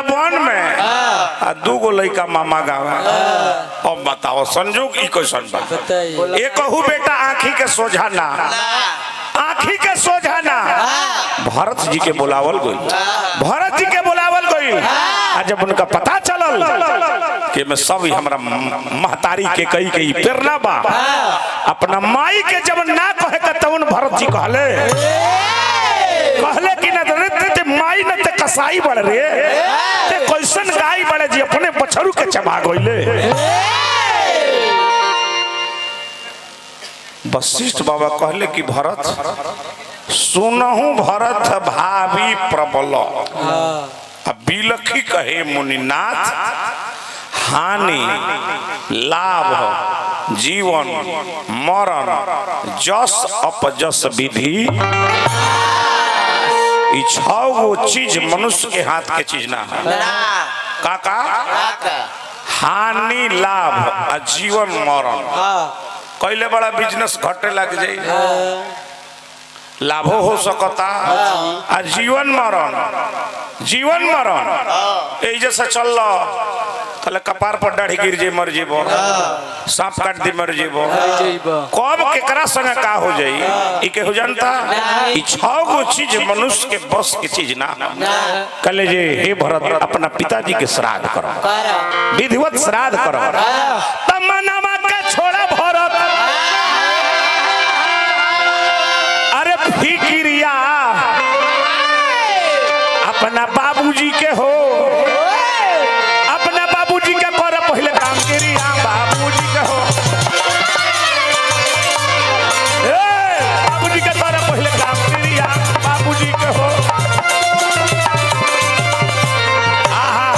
वन में आ दूगो लइका मामा गावे। अब बताओ संजोग ई कैसन बा? बताइए। एकहू बेटा आंखी के सोझा ना, आंखी के सोझा ना। भरत जी के बुलावल गई, भरत जी के बुलावल गई। आ जब उनका पता चलल कि मैं सब ही हमरा महतारी के कई कई प्रेरणा बा, अपना माई के जब ना कहे के तवन भरत जी कहले, कहले कि ना रे ते माई न ते कसाई बड़ रे, ते कैसन गाय बड़े जी अपने बछरू के चबा गइले। वशिष्ठ बाबा कहले कि भरत सुनहु भरत भाभी प्रबल, आ बिलखी कहे मुनिनाथ, हानि लाभ जीवन मरण जस अपजस विधि, ई छह गो चीज मनुष्य के हाथ के चीज ना है। काका हानि लाभ आ जीवन मरण कैले बड़ा बिजनेस घटे लग जाई, लाभो हो सकता आ जीवन मरण, जीवन मरण यही जैसे चल तले कपार पर दाढ़ी गिर जाई मर जेबो, सांप काट दी मर जेबो, कब केकरा संगे का हो जाई ई के हो जानता। ई छह गो चीज मनुष्य के बस के चीज ना। कहले जे हे भरत अपना पिताजी के श्राद्ध करो, विधिवत श्राद्ध करो। तमन्ना के छोड़ा भरत, अरे फिकिरिया अपना बाबूजी के हो, अपना बाबूजी के कर पहले काम क्रिया बाबूजी के हो, ए बाबूजी के कर पहले काम क्रिया बाबूजी के हो। आहा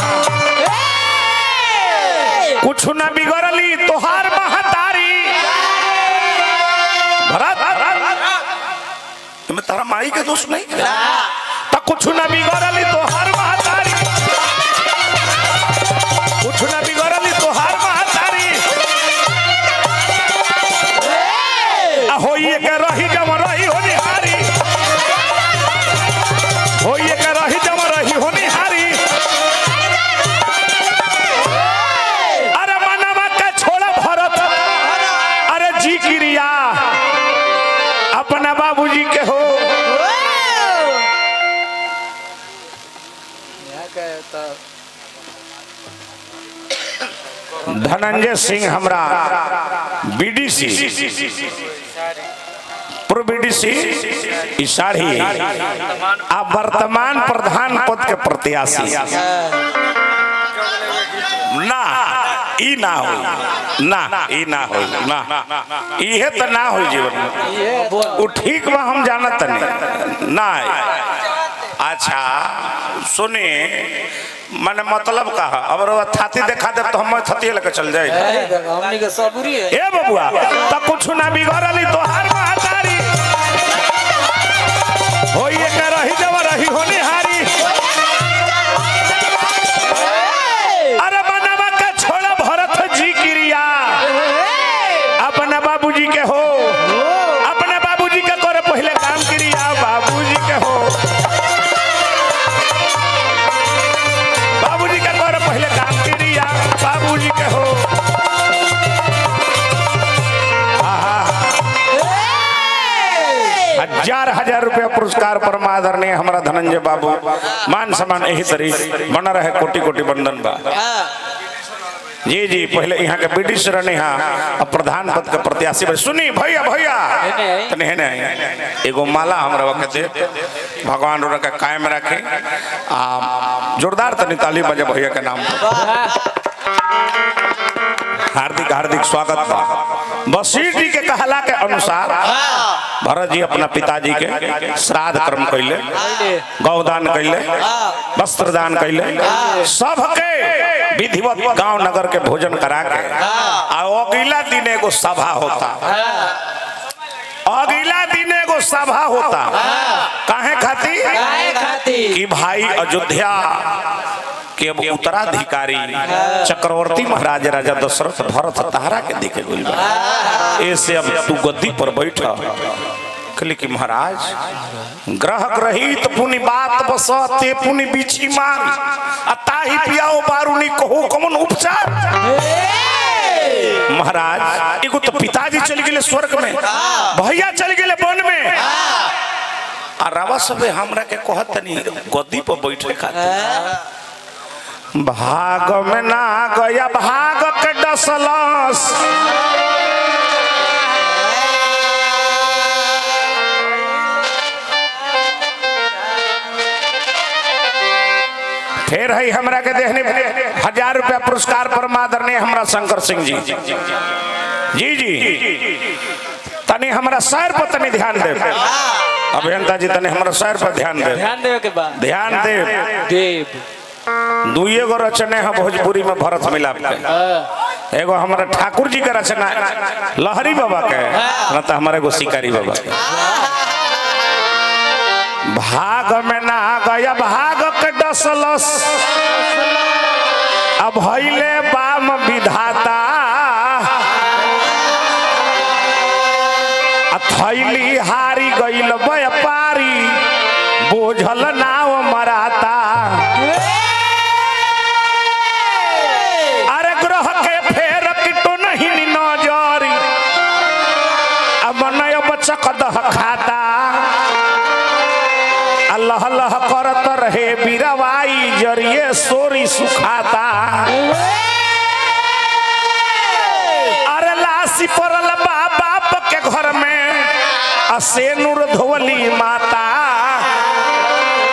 कुछ ना बिगड़ली तोहार महतारी भरत, तुम्हें तारा माई के दोष नहीं तो कुछ ना बिगड़ली तोहार महतारी, कुछ ना बिगड़ली तोहार महतारी, आ होइए के रही जम रही हो निहारी, होइए के रही जम रही हो निहारी। अरे मनवा के छोड़ा भरत, अरे जी क्रिया अपना बाबूजी के हो। धनंजय सिंह हमरा बीडीसी पूर्व बीडीसी इसाढ़ी आ वर्तमान प्रधान पद के प्रत्याशी ना, ई ना हो ना, ई ना हो ना, इहे तो ना हो जीवन में। वो ठीक बा हम जानत नहीं ना। अच्छा सुने माने मतलब का अब रउआ थाती देखा दे तो हम थाती लेके चल जाए। हमनी के सबूरी है। ए बबुआ त कुछ ना बिगड़ली तोहार महतारी, होइए के रही जब रही होनिहारी। अरे मनवा के छोड़ा भरत जी क्रिया अपना बाबूजी के हो, अपना बाबूजी के करे पहले काम क्रिया बाबूजी के हो, बाबूजी के करे पहले काम क्रिया बाबूजी के हो। हजार हजार रुपया पुरस्कार पर आदरणीय हमारा धनंजय बाबू मान सम्मान यही तरी बना रहे, कोटि कोटि बंधन बा। जी जी पहले यहाँ के ब्रिटिश रहने यहाँ अब प्रधान पद के प्रत्याशी बने। सुनी भैया भैया तने है नहीं एगो माला हमरा के दे, भगवान रोरा के कायम रखे। आ जोरदार तनी ताली बजे भैया के नाम पर। हार्दिक हार्दिक स्वागत बा। बशीर जी के कहला के अनुसार भरत जी अपना पिताजी के श्राद्ध कर्म कैले, गौदान कैले, वस्त्रदान कैले, सबके विधिवत गांव नगर के भोजन करा के आ अगला दिन एगो सभा होता, अगला दिन एगो सभा होता। काहे खातिर? काहे खातिर? कि भाई अयोध्या के अब उत्तराधिकारी चक्रवर्ती महाराज राजा दशरथ भरत तारा के देखे गइल बा, ऐसे अब तू गद्दी पर बैठ। कहले कि महाराज ग्रह ग्रहित पुनि बात बसते पुनि बिछी मार आ ताही पियाओ बारूनी कहो कमन उपचार। महाराज एगो तो पिताजी चल गेले स्वर्ग में, भैया चल गेले वन में, आ रावा सबे हमरा के कहत तनी गद्दी पर बैठे खातिर। भाग में ना गया भाग के डसलस फिर है हमरा के देहने 1000 रुपया पुरस्कार पर आदरणीय हमरा शंकर सिंह जी जी जी तनी हमरा सर पर तनी ध्यान दे। अभियंता जी तनी हमरा सर पर ध्यान दे, ध्यान देवे के बाद ध्यान दे देव। दुइये गो रचना है भोजपुरी में भरत मिलाप के, एगो हमारा ठाकुर जी के रचना लहरी बाबा के, न तो हमारे एगो शिकारी बाबा के। भाग में ना गया भाग के डसलस अब भइले बाम विधाता आ थैली हारी गइल व्यापारी बोझल नाव मराता। अरे ग्रह के फेर किटो नहीं नजरी अब नय बचक दह खाता अल्लाह अल्लाह करत रहे बीरवाई जरिए सोरी सुखाता। अरे लाशी पड़ल बा बाप के घर में आ सेनुर धोवली माता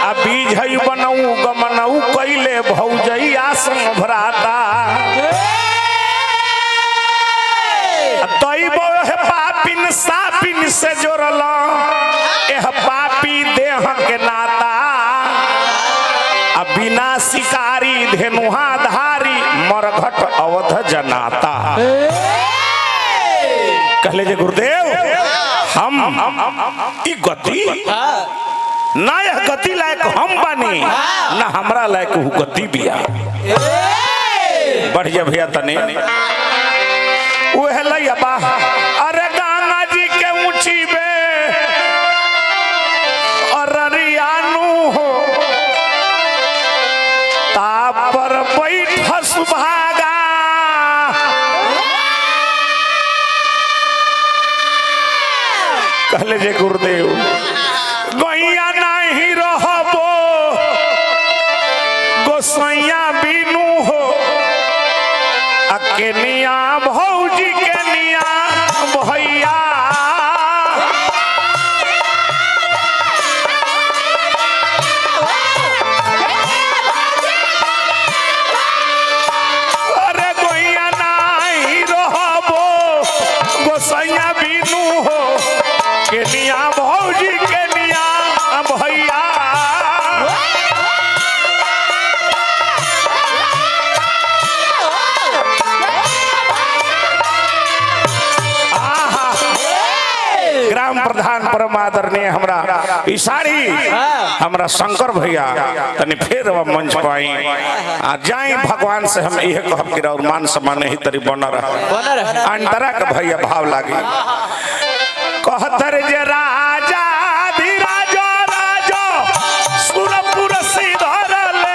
आ बीज हई बनऊ गमनऊ कैले भौजैया संग भराता। दैव हे पापिन सापिन से जोड़ल एह पापी देह के नाता आ बिना शिकारी धेनुहा धारी मरघट अवध जनाता। कहले जे गुरुदेव हम ई गति ना यह गति लायक हम बानी ना हमरा लायक हु गति बिया। बढ़िया भैया तने उहे लैया बा। अरे गंगा जी के ऊंची बे अररियानु हो तापर बैठ सुभागा कहले जे गुरुदेव गैया नहीं रहबो गोसैया बिनु हो आ केनिया भौजी केनिया भैया। अरे गैया नहीं रहबो गोसैया बिनु हो केनिया भौजी केनिया भैया। आहा ग्राम प्रधान परम आदरणीय हमरा ईसारी हमरा शंकर भैया तनी फिर मंच पाई आ जाई भगवान से हम यह कहब कि और मान सम्मान ही तरी बन रहा। अंतरा के भैया भाव लागी कहतर जे राजा धीराज राजा सुरपुर सिधरले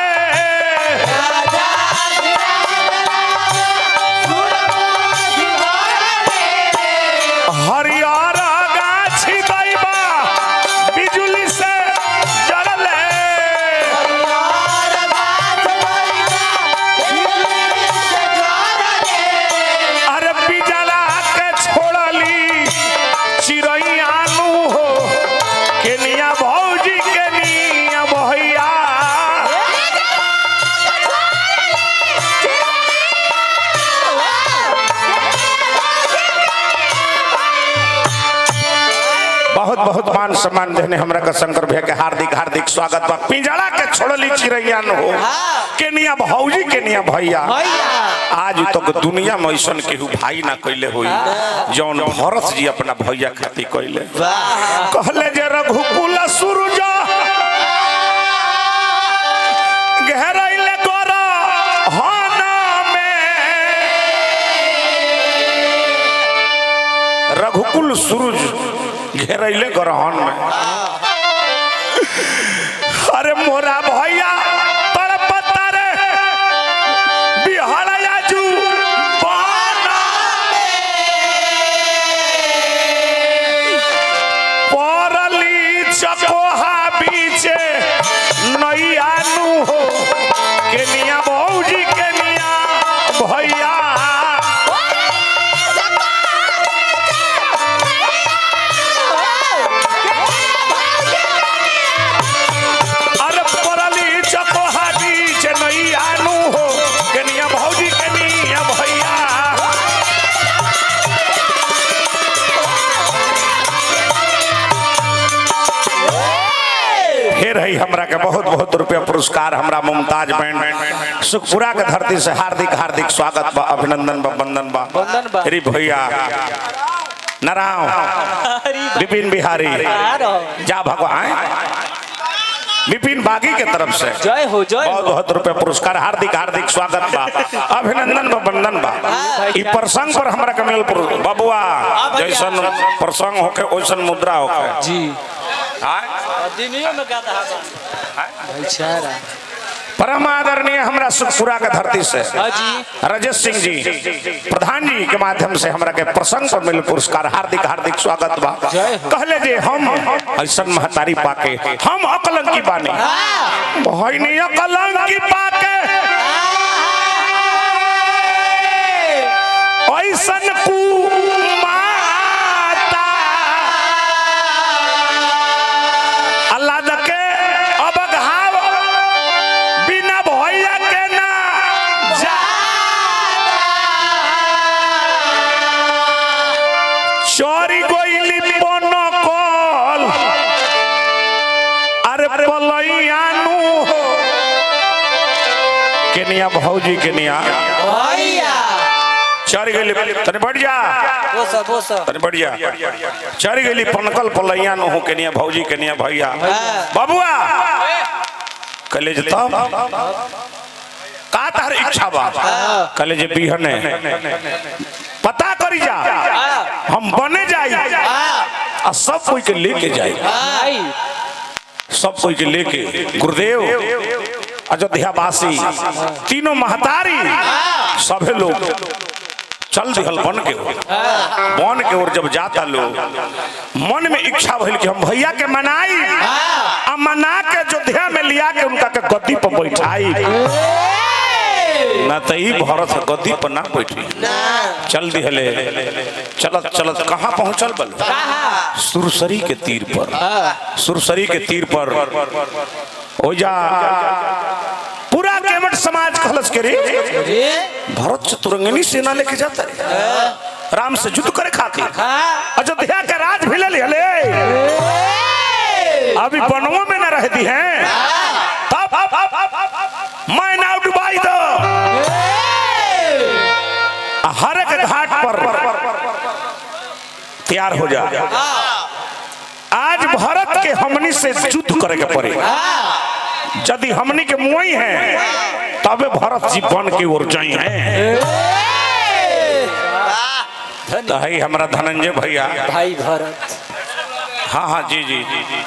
हरियर गाछी दैबा बिजुली से जरले अरे पिजला के छोड़ली चिड़ैया नु हो केनिया भौजी केनिया भैया। बहुत बहुत मान सम्मान देने हमरा का शंकर भैया के हार्दिक हार्दिक स्वागत बा। पिंजड़ा के छोड़ली चिड़ैया न हो केनिया भौजी केनिया भैया। आज तक दुनिया में ऐसा केहू भाई ना कैले होई जौन भरत जी अपना भैया खातिर कैले। कहले जे रघुकुल सूरज घेरैले गोरा हना में रघुकुल सूरज घेरैले ग्रहण में। अरे मोरा भैया तड़पता रे बिहड़िया जू बना परली चकोहा बीचे नैया नु हो केनिया भौजी केनिया भैया। अरे परली चकोहा बीचे नैया नु हो केनिया भौजी केनिया भैया। फिर है हमरा के बहुत बहुत रुपया पुरस्कार हमरा मुमताज बैंड सुखपुरा के धरती से हार्दिक हार्दिक स्वागत बा, अभिनंदन बा, वंदन बा। वंदन बा। अरे भैया नारायण विपिन बिहारी जा भगवान विपिन बागी के तरफ से जय हो जय बहुत हो। बहुत रुपया पुरस्कार हार्दिक हार्दिक स्वागत बा, अभिनंदन बा, वंदन बा। ई प्रसंग पर हमरा के मिलल बबुआ जैसन प्रसंग होके वैसन मुद्रा होके जी आय? दिनियो में गाता भाईचारा। परम आदरणीय हमरा सुखपुरा के धरती से हाँ जी राजेश सिंह जी प्रधान जी के माध्यम से हमरा के प्रसंग पर मिलल पुरस्कार हार्दिक हार्दिक स्वागत बा। जय हो। कहले जे हम ऐसन महतारी पाके हम अकलंकी बानी भइनी अकलंकी पाके ऐसन कुमाता अल्लाह दके अब घाव बिना भैया के ना जा चोरी गोइली पन कल अरे पलैयानु हो केनिया भौजी केनिया भैया चढ़ गेली तने बढ़ जा बोसा बोसा तने बढ़ जा। चढ़ गेली पनकल पलैया नु हो केनिया भौजी केनिया भैया। बबुआ कले जे तब का तार इच्छा बा? कले जे बिहने पता करी जा हम बने जाई आ सब कोई के लेके जाई, आई सब कोई के लेके गुरुदेव अयोध्या वासी तीनों महतारी सभे लोग चल दिहल बन के ओर। बन के ओर जब जाता लोग मन में इच्छा भइल कि हम भैया के मनाई आ मना के अयोध्या में लिया के उनका के गद्दी पर बैठाई ना तो ई भरत गद्दी पर ना बैठी। चल दिहले चलत चलत कहाँ पहुँचल बल? सुरसरी के तीर पर। सुरसरी के तीर पर ओजा पूरा केवट समाज खलस के रे भरत चतुरंगिनी सेना लेके जाता रे राम से युद्ध करे खातिर अयोध्या के राज भी ले ले अभी बनवों में न रहती हैं तब मैं नाव डुबाई दो। हर एक घाट पर तैयार हो जा। आज भरत के हमनी से युद्ध करे के पड़े। यदि हमनी के मुई हैं तबे भरत जी बन के ओर जाई हैं। तो है हमारा धनंजय भैया भाई भरत। हाँ हाँ जी जी जी जी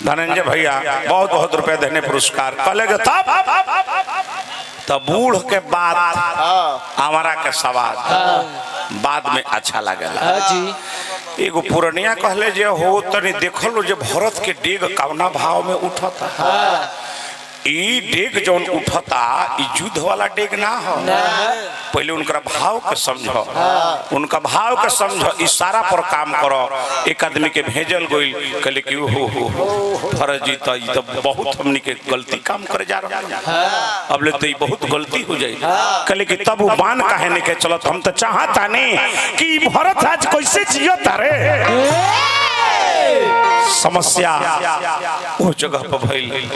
धनंजय भैया बहुत बहुत रुपया देने पुरस्कार। कहले जे तब तब बूढ़ के बाद हमारा के सवाल बाद में अच्छा लगेला। हाँ जी एगो पुरनिया कहले जे हो तनी देखलो जे भरत के डेग कवना भाव में उठता। ई डेग जौन उठता ई युद्ध वाला डेग ना हो। पहले उनका भाव के समझो, उनका भाव के समझो, इशारा पर काम करो। एक आदमी के भेजल गइल कहले कि हो हो भरत जी तो ई तो बहुत हमनी के गलती काम करे जा रहा। अब ले तो ई बहुत गलती हो जाई। कहले कि तब वो बान काहे नहीं के चलत, हम तो चाहता नहीं कि ई भरत आज कैसे जियत रे। समस्या वो जगह पर भइल।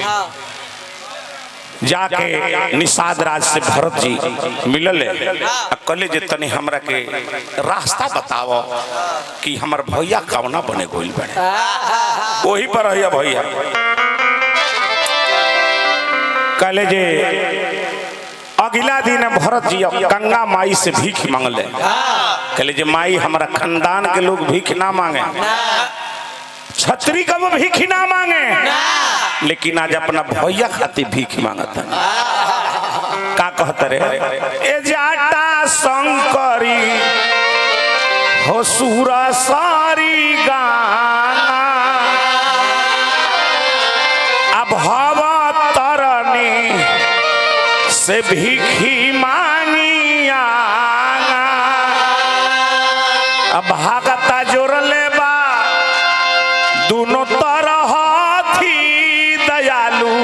जाके निषाद राज से भरत जी मिलल आ कहले जे तनी हमरा के रास्ता बताओ कि हमर भैया कवना बने गोइल बने। वही पर रहिया भैया। कहले जे अगला दिन भरत जी अब गंगा माई से भीख मांगले। कहले जे माई हमरा खानदान के लोग भीख ना मांगे, छत्री कब भीख ना मांगे, लेकिन आज अपना भैया खातिर भीख मांगता। का कहत रे? ए जाटा शंकरी हो सूरा सारी गाना, अब हवा तरनी से भीखी मांगी आना, अब भागता जोर ले बा दोनों तरह थी दयालु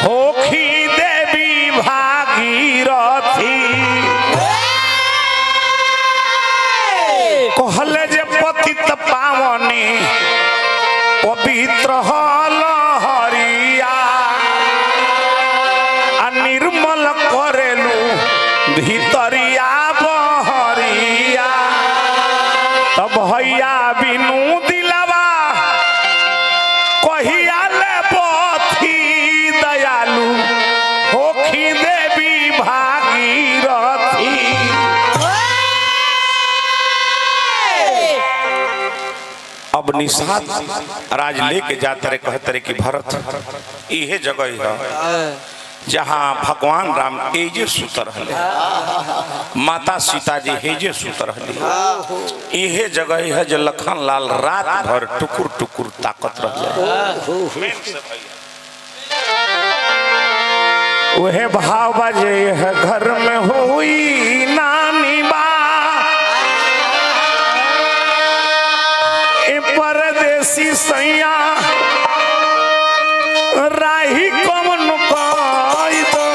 होखी देवी भागीरथी। कहले जे पतित पावनी पवित्र हल हरिया, आ निर्मल करेलू भीतरिया बहरिया, तब भैया बिनु दिलवा कहिया ले पथी दयालु होखी देवी भागीरथी। अब निषाद राज लेके जाते रहे, कहते रहे कि भरत इहे जगह है जहाँ भगवान राम एजे सुत रहले, माता सीता जी हेजे सुत रहली, इहे जगह है जो लखन लाल रात भर टुकुर टुकुर ताकत रहले। वह भाव बजे है घर में हुई नानी बा, ए परदेसी सैया राही कौन कोई दो।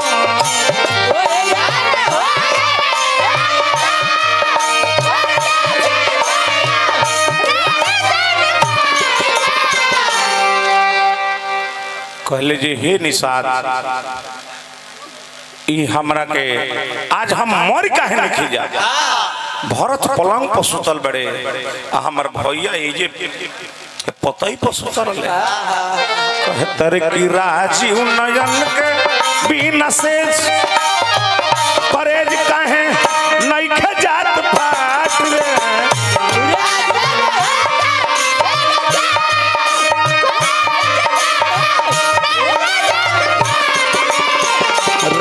कहले जी हे निषाद, ई हमरा के आज हम मर काहे नहीं जा। भरत पलंग पर सुतल बड़े, आ हमर भैया ए जे पतई पर सुतल रहे। कहतर की राजीव नयन के बिना से परेज काहे नइखे जात फाट रे।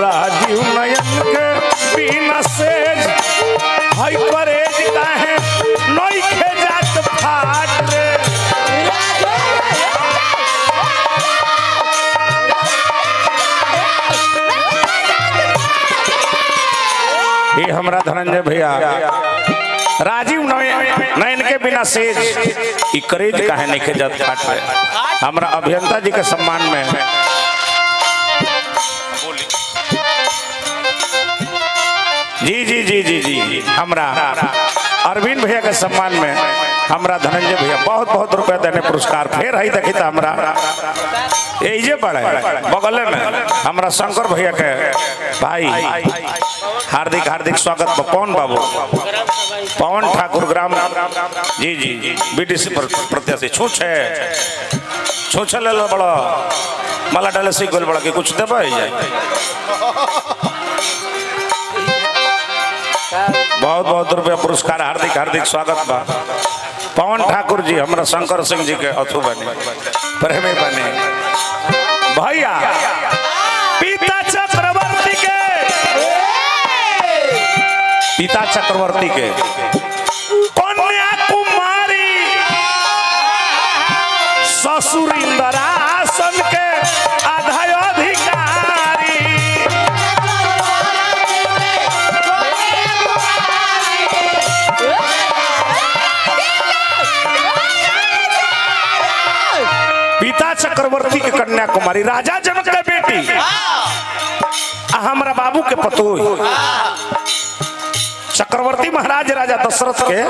राजीव नयन के बिना सेज हई परेज काहे नइखे जात फाट रे। ये हमरा धनंजय भैया राजीव नयन के बिना सेज ई करेज काहे नइखे जात फाट रे। हमरा अभियंता जी के सम्मान में जी जी जी जी जी हमरा अरविंद भैया के सम्मान में हमरा धनंजय भैया बहुत बहुत रुपया देने पुरस्कार। फिर है देखी तो हमरा यही बड़े बगले में हमरा शंकर भैया के भाई हार्दिक हार्दिक स्वागत। पवन बाबू पवन ठाकुर ग्राम जी जी बीडीसी प्रत्याशी छूछ है छूछ ले लो बड़ा मला डाले सीख गोल बड़ा के कुछ देबा जाए। बहुत बहुत रुपया पुरस्कार हार्दिक हार्दिक स्वागत बा। पवन ठाकुर जी हमरा शंकर सिंह जी के अथु बने प्रेमी बने भैया पिता चक्रवर्ती के, पिता चक्रवर्ती के कन्या कुमारी ससुर इंद्रासन के आधा अधिकारी। पिता चक्रवर्ती के कन्या कुमारी राजा जनक के बेटी आ हमरा बाबू के पतोही चक्रवर्ती महाराज राजा दशरथ के।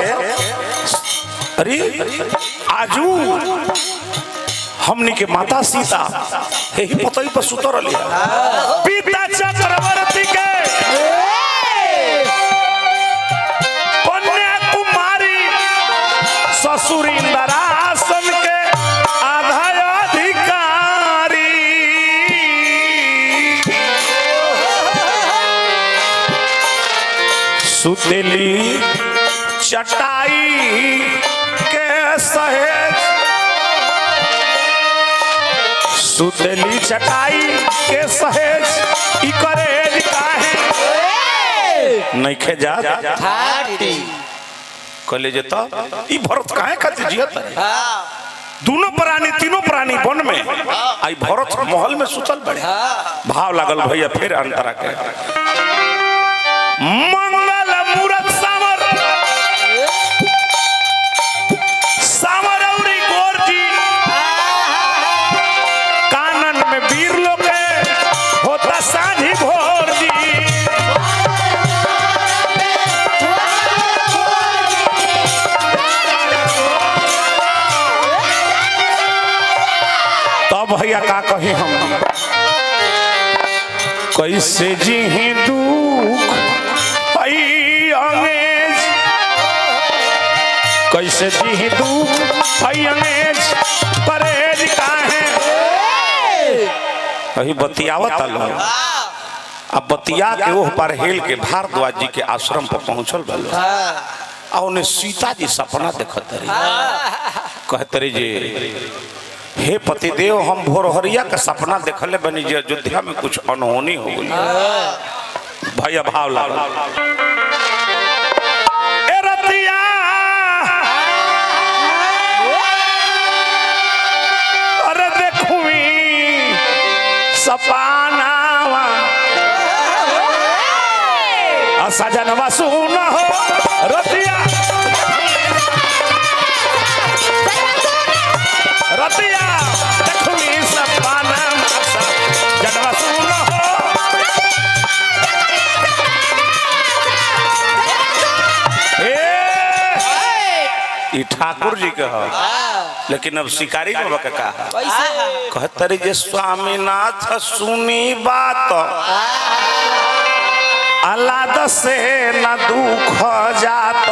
अरे आजू हमनी के माता सीता यही पतोही पर सुत रही। पिता चक्रवर्ती के कन्या कुमारी ससुर इंद्रासन के आधा अधिकारी। सुतेली चटाई के सहेज, सुतली चटाई के सहेज ई करेज काहे नइखे जात फाटी। कहले जे त ई भरत काहे खातिर जियत रे? दोनों प्राणी तीनों प्राणी वन में आई भरत महल में सुतल बड़े। भाव लागल भैया फिर अंतरा के मंगल मूरत सावर सावर औरी गोर जी, कानन में वीर लोग होता साझी भोर जी। तब भैया का कही हम कैसे जी दुख हई अंग्रेज, कैसे जी दुख हई अंग्रेज परहेज काहे। अही बतियावत लो अब बतिया के ओह पर हेल के भारद्वाज जी के आश्रम पर पहुंचल बलो। आ उन्हें सीता जी सपना देखत रही, कहत रही जी हे पतिदेव हम भोरहरिया के सपना देखले बनी जे अयोध्या में कुछ अनहोनी हो गई। भैया भाव लागल ए रतिया अरे देखुई सपनावा सजनवा सुन हो रतिया रतिया देखुई सपनावा सजनवा सुन हो। ए, ई ठाकुर जी के ह, लेकिन अब शिकारी बाबा के का कहतरी जे स्वामीनाथ सुनी बात अलाद से न दुख जात।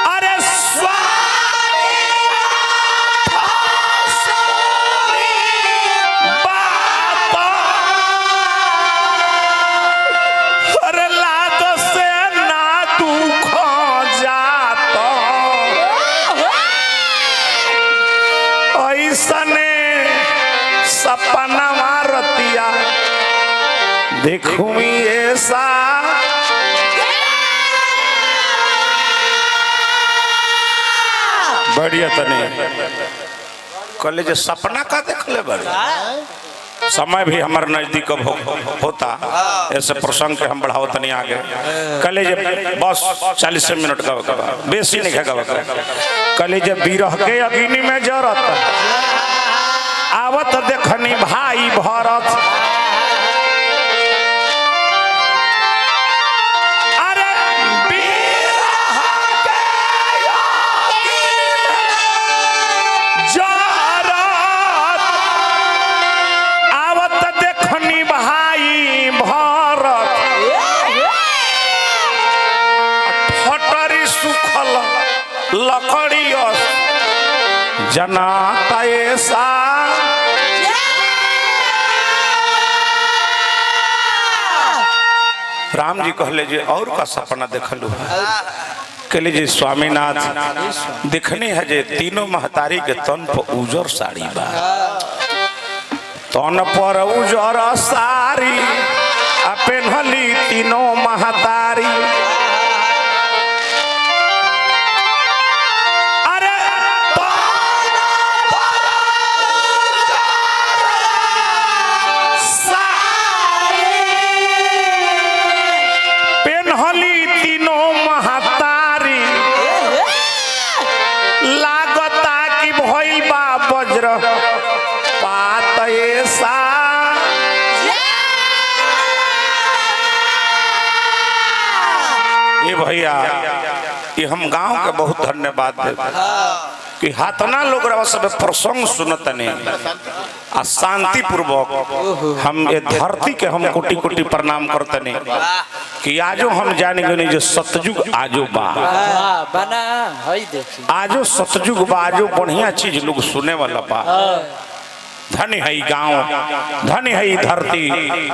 अरे स्वामीनाथ सुनी बात, अरे लाद से ना दुख जात। ऐसने सपना रतिया देखूं ऐसा बढ़िया तने कॉलेज सपना का देखले बड़े। समय भी हमारे नजदीक अब होता ऐसे प्रसंग के हम बढ़ाओ तनी आगे। कॉलेज बस 40 मिनट का बेसी नहीं का। कॉलेज बिरह के अग्नि में जरत आवत देखनी भाई भरत। अरे बिरह के अग्नि में जरत आवत देखनी भाई भरत। फटरी सुखल लकड़ी जनाता ऐसा। राम जी कहले जे और का सपना देखलू कहले जी स्वामीनाथ देखने है जे तीनों महतारी के तन पर उजर साड़ी बा, तन पर उजर साड़ी आ पेन्हली तीनों महतारी। अरे तन पर उजर साड़ी पेन्हली तीनों महतारी, लागता कि भइल बा वज्र पात ऐसा। ये भैया ये हम गांव के बहुत धन्यवाद दे कि हाथना लोग रवा सब प्रसंग सुनत नहीं आ शांति पूर्वक हम ये धरती के हम कोटि कोटि प्रणाम करते नहीं कि आजो हम जान गए जो सतयुग आजो बा, बना हई देखी आजो सतयुग बा, आजो बढ़िया चीज लोग सुने वाला बा। धन्य है गांव, धन्य है धरती।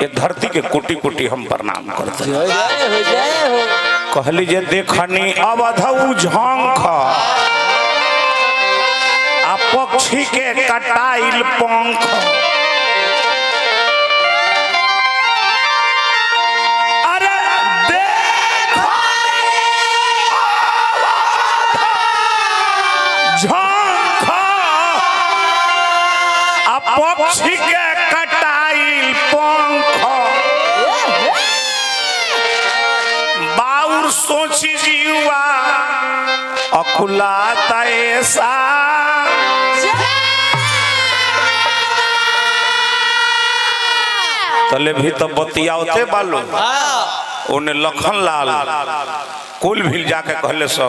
ये धरती के कोटि कोटि हम प्रणाम करते हैं। जय हो जय हो। कहली जे देखनी अवधऊ झांख आ पक्षी के कटाइल पंख। अरे देखनी झांख आ पक्षी के कटाइल पंख। बाउर सोची जीवा अकुला तैसा। तले भी तो बतियावते बालो। उन्हें लखन लाल कुल भी जाके कहले सो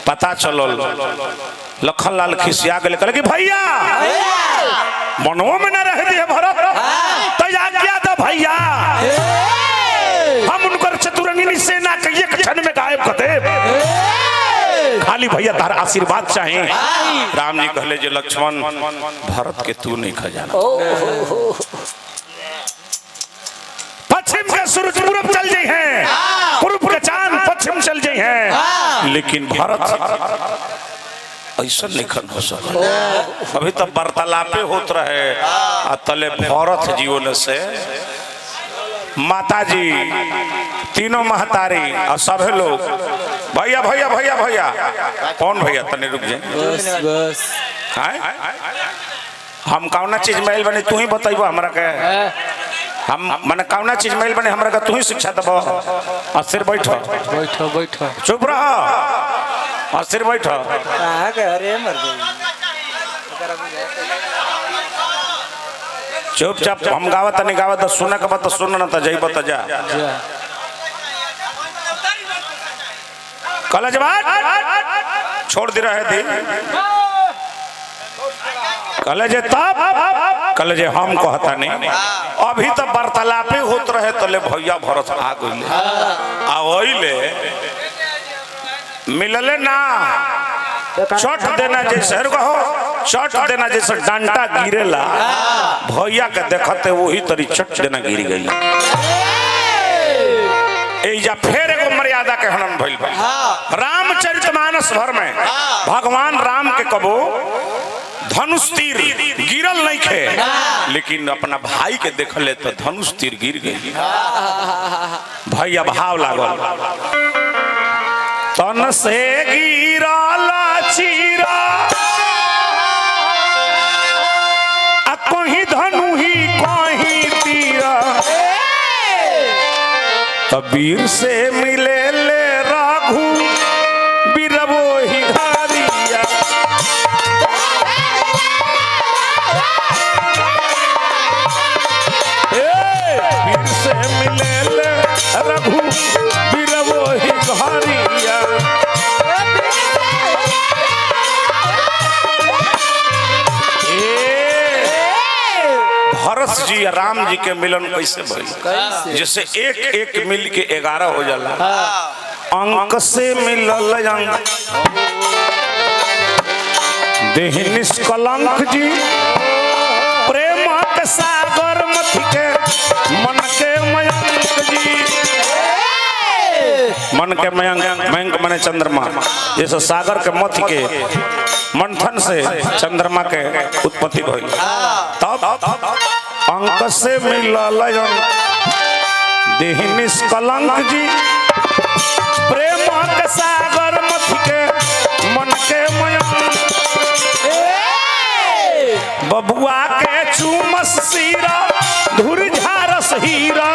पता चलल। लखन लाल खिसिया गए, कहले कि भैया मनों में न रह दिए भरत तो आज्ञा दो भैया, हम उनकर चतुरंगिनी सेना के एक क्षण में गायब कर दे। खाली भैया तार आशीर्वाद चाहे। राम जी कहले जे लक्ष्मण भरत के तू नहीं खजाना। पश्चिम के सूरज पूरब चल जाए हैं, पूर्व के चांद पश्चिम चल जाए हैं, लेकिन भरत ऐसा निखन हो सकल। अभी तब वार्तालापे होत रहे आ तले भरत जीवन से माता जी तीनों महतारी और सभे लोग भैया भैया भैया भैया कौन भैया तने रुक जाए। बस बस हम कौना चीज मेल बने तू ही बताइबो हमरा के। हम माने कौना चीज मेल बने हमरा के तू ही शिक्षा दबो। अस्थिर बैठो बैठो बैठो चुप रहो अस्थिर बैठो। कहाँ के अरे मर गई। चुपचाप हम गावत नहीं गावत तो सुन के बात सुन ना तो जइब तो जा। कॉलेज बाद छोड़ दे रहे थे कॉलेज तब कॉलेज हम कहता नहीं। अभी तो वार्तालापे होत रहे तले भैया भरत आ गइले आ ओइले मिलले ना। चोट देना जैसे कहो चोट देना जैसे डंडा गिरेला भैया के देखते वही तरी चोट देना गिर गई। एजा फिर एगो मर्यादा के हनन भइल बा। रामचरितमानस भर में भगवान राम के कबो धनुष तीर गिरल नहीं खे, लेकिन अपना भाई के देखले तो धनुष तीर गिर गई। भैया भाव लागल तन से गिरल चीरा आ कहीं धनु ही कहीं तीरा। तबीर से मिले ले राघु बीरबो ही धारिया। वीर से मिले ले रघु बीरबो ही धारिया। भरत जी राम जी के मिलन कैसे भइल? जैसे एक एक मिल के 11 हो जाला। अंक से मिलल अंक देह निष्कलंक जी प्रेम के सागर मथ के मन के मयंक जी। मन के मयंक, मयंक मने चंद्रमा। जैसे सागर के मथ के मंथन से चंद्रमा के उत्पत्ति भइल। तब अंक से मिलल अंक देह निष्कलंक जी प्रेम के सागर मथ के मन के मयंक। बबुआ के चूमस सीरा धुर झारस हीरा।